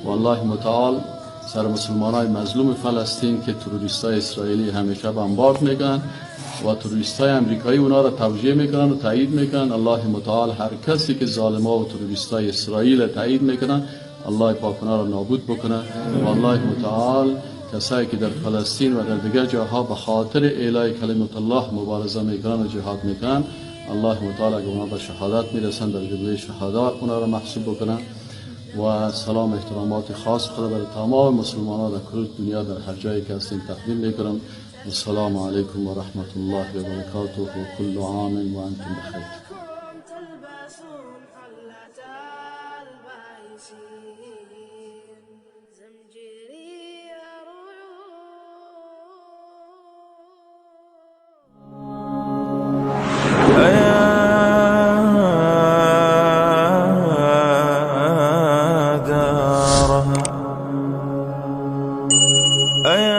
و الله متعال سر مسلمان های مظلوم فلسطین که تروریست های اسرائیلی همیشه بمبارد میکنن و تروریست های امریکایی اونا را توجیه میکنن و تایید میکنن، الله متعال هر کسی که ظالما و تروریست های اسرائیل تایید میکنن، الله پاک اونا را نابود بکنه. و الله متعال کسایی که در فلسطین و در دیگر جاها به خاطر اعلای کلمت الله مبارزه میکنن و جهاد میکنن، الله متعال اگر اونا به شهادت میرسن، در جمله شهدا اونا را محسوب بکنن. و سلام احترامات خاص خود برای تمام مسلمان ها در کل دنیا، در هر جایی که هستیم، تقدیم میکنم. السلام علیکم و رحمت الله و برکاته و کل عام و انتم بخیر. تلبسون حلة البايسين زمجري أيا دارها أيا